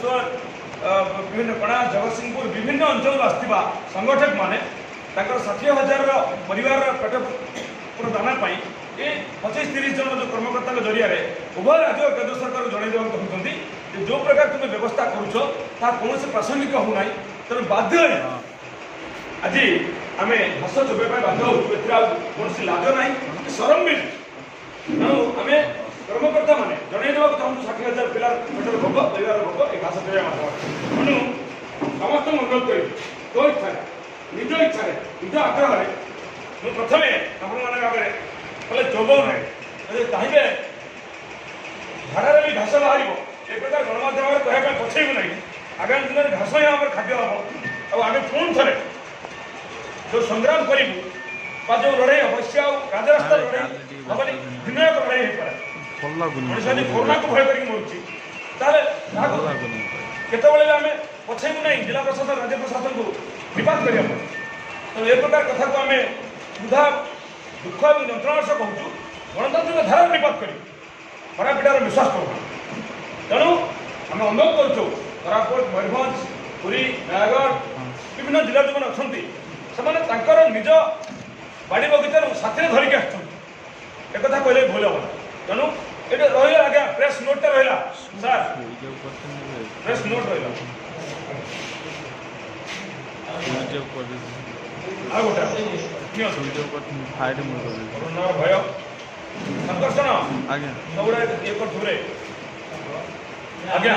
ବାଲେଶ୍ୱର, ବିଭିନ୍ନ କଣା, ଜଗତସିଂହପୁର, ବିଭିନ୍ନ ଅଞ୍ଚଳରୁ ଆସିଥିବା ସଂଗଠକମାନେ ତାଙ୍କର 60,000ର ପରିବାରର ପେଟ ଦାନା ପାଇଁ ଏ 25-30 ଜଣ ଯେଉଁ କର୍ମକର୍ତ୍ତାଙ୍କ ଜରିଆରେ ଉଭୟ ରାଜ୍ୟ ଓ କେନ୍ଦ୍ର ସରକାରକୁ ଜଣାଇ ଦେବାକୁ ଚାହୁଁଛନ୍ତି ଯେ ଯେଉଁ ପ୍ରକାର ତୁମେ ବ୍ୟବସ୍ଥା କରୁଛ, ତାହା କୌଣସି ପ୍ରାସଙ୍ଗିକ ହେଉନାହିଁ। ତେଣୁ ବାଧ୍ୟ ହୋଇ ଆଜି ଆମେ ଘାସ ଚୋବେଇବା ପାଇଁ ବାଧ୍ୟ ହେଉଛୁ। ଏଥିରେ ଆଉ କୌଣସି ଲାଜ ନାହିଁ କି ସରମ ବି ନାହିଁ। ତେଣୁ ଆମେ କର୍ମକର୍ତ୍ତା ମାନେ ଜଣାଇ ଦେବାକୁ ଚାହୁଁଛୁ, 60,000 ପିଲାର ପେଟର ଭୋକ, ପରିବାରର ଭୋକ ଏ ଘାସ ଚୋବେଇବା ମାଧ୍ୟମରେ। ତେଣୁ ସମସ୍ତଙ୍କୁ ଅନୁରୋଧ କରିବି, ତୋ ଇଚ୍ଛାରେ, ନିଜ ଇଚ୍ଛାରେ, ନିଜ ଆଗ୍ରହରେ ମୁଁ ପ୍ରଥମେ ଆପଣମାନଙ୍କ ଆଗରେ କଲେ ଚୋବଉ ନାହିଁ। ଯଦି ଚାହିଁବେ, ଝାଡ଼ାରେ ବି ଘାସ ବାହାରିବ, ଏ ପ୍ରକାର ଗଣମାଧ୍ୟମରେ କହିବା ପାଇଁ ପଛେଇବୁ ନାହିଁ। ଆଗାମୀ ଦିନରେ ଘାସ ହିଁ ଆମର ଖାଦ୍ୟ ହେବ। ଆଉ ଆମେ ପୁଣି ଥରେ ଯେଉଁ ସଂଗ୍ରାମ କରିବୁ ବା ଯେଉଁ ଲଢ଼େଇ ହେବ, ସେ ଆଉ ରାଜରାସ୍ତା ଲଢ଼େଇ ହେବନି, ଦିନ ଏକ ଲଢ଼େଇ ହେଇପାରେ। ଭଲ ଲାଗୁନି। ମଣିଷ ଯଦି କରୋନାକୁ ଭୟ କରିକି ମରୁଛି, ତାହେଲେ ତାହାକୁ ଭଲ ଲାଗୁନି। କେତେବେଳେ ବି ଆମେ ପଛେଇବୁ ନାହିଁ ଜିଲ୍ଲା ପ୍ରଶାସନ, ରାଜ୍ୟ ପ୍ରଶାସନକୁ ନିପାତ କରିବା ପାଇଁ। ତେଣୁ ଏ ପ୍ରକାର କଥାକୁ ଆମେ କ୍ଷୁଧା, ଦୁଃଖ ଏବଂ ଯନ୍ତ୍ରଣା ସହ କହୁଛୁ, ଗଣତାନ୍ତ୍ରିକ ଧାରାରେ ନିପାତ କରିବୁ, ମରାପିଟାର ବିଶ୍ୱାସ କରୁନା। ତେଣୁ ଆମେ ଅନୁରୋଧ କରୁଛୁ, କୋରାପୁଟ, ମୟୂରଭଞ୍ଜ, ପୁରୀ, ନୟାଗଡ଼, ବିଭିନ୍ନ ଜିଲ୍ଲା ଯେଉଁମାନେ ଅଛନ୍ତି, ସେମାନେ ତାଙ୍କର ନିଜ ବାଡ଼ି ବଗିଚାରୁ ସାଥିରେ ଧରିକି ଆସିଛନ୍ତି, ଏକଥା କହିଲେ ଭୁଲ ହେବ। ତେଣୁ ଏଠି ରହିଲା ଆଜ୍ଞା, ପ୍ରେସ୍ ନୋଟ୍ଟା ରହିଲା ସାର୍। ସୁଇଚ୍ ଅଫ୍ କରିଥିଲେ। ପ୍ରେସ୍ ନୋଟ୍ ରହିଲା। ସୁଇଚ୍ ଅଫ୍ କରିଦେଇଛି। ଆଉ ଗୋଟେ ନିଅନ୍ତୁ। ସୁଇଚ୍ ଅଫ୍ କରିଥିଲି, ଫ୍ଲାଇଟ୍ ମୋଡ଼ କରିଦେଇଛି। କରୋନାର ଭୟ ସଂକର୍ଷଣ ଆଜ୍ଞା। ସବୁଗୁଡ଼ା ଇଏ କରୁଥିବେ ଆଜ୍ଞା।